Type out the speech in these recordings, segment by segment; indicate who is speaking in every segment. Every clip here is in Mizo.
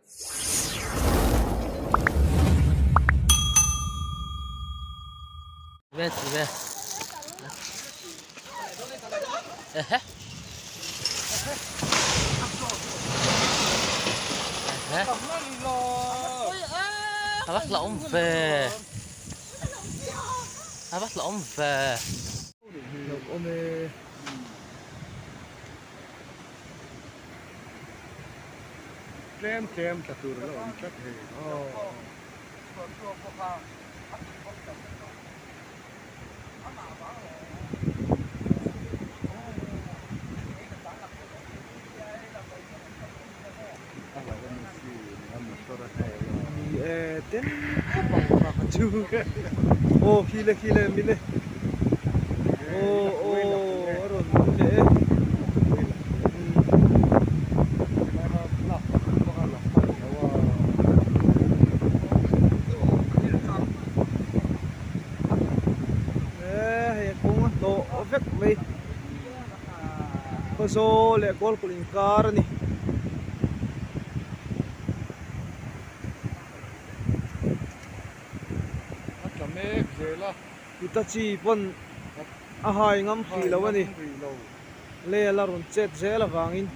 Speaker 1: Ve ve. Ehe. Ehe. A va hlauhawm ve. A va hlauhawm ve.
Speaker 2: Hlauhawm e.
Speaker 3: Tlem tlem tla tur a la awm tlat hei.
Speaker 2: Ni e ten khawp ang kha kha chu aw khi le khi le mile aw aw a rawn nung leh e. Hei a kawng a hnawh vek mai Khawzawl leh Kawlkulh inkar a ni.
Speaker 3: A tla mek zel a.
Speaker 2: Hitachi pawn a hai ngam hrih lo a ni. Lel a rawn chet zel avangin.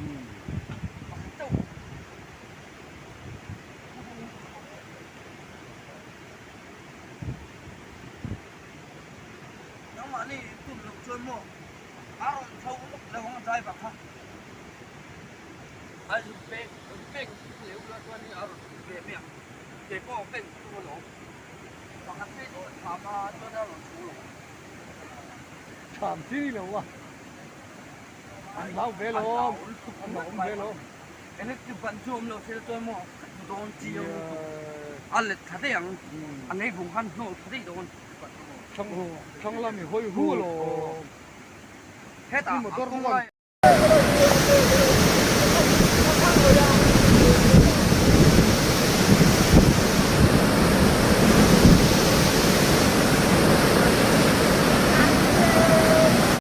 Speaker 4: Nangmahni tum loh chuan maw a rawn tho lo ang driver kha a zu pek pek leh ula chuan a rawn ve mai ang kei pawh bank chu a lo pakhat phei chu a tham a chuan a rawn thu lo.
Speaker 3: Tham chi lo a an hlau ve lo an hlauhawm ve lo.
Speaker 4: Electric ban chu awm lo se chuan maw dawn chi ang a let thla daih ang a nei vung khan hnawh thla daih dawn.
Speaker 3: Thlang lam i hawi hu lo.
Speaker 4: Hetah a kawng lai.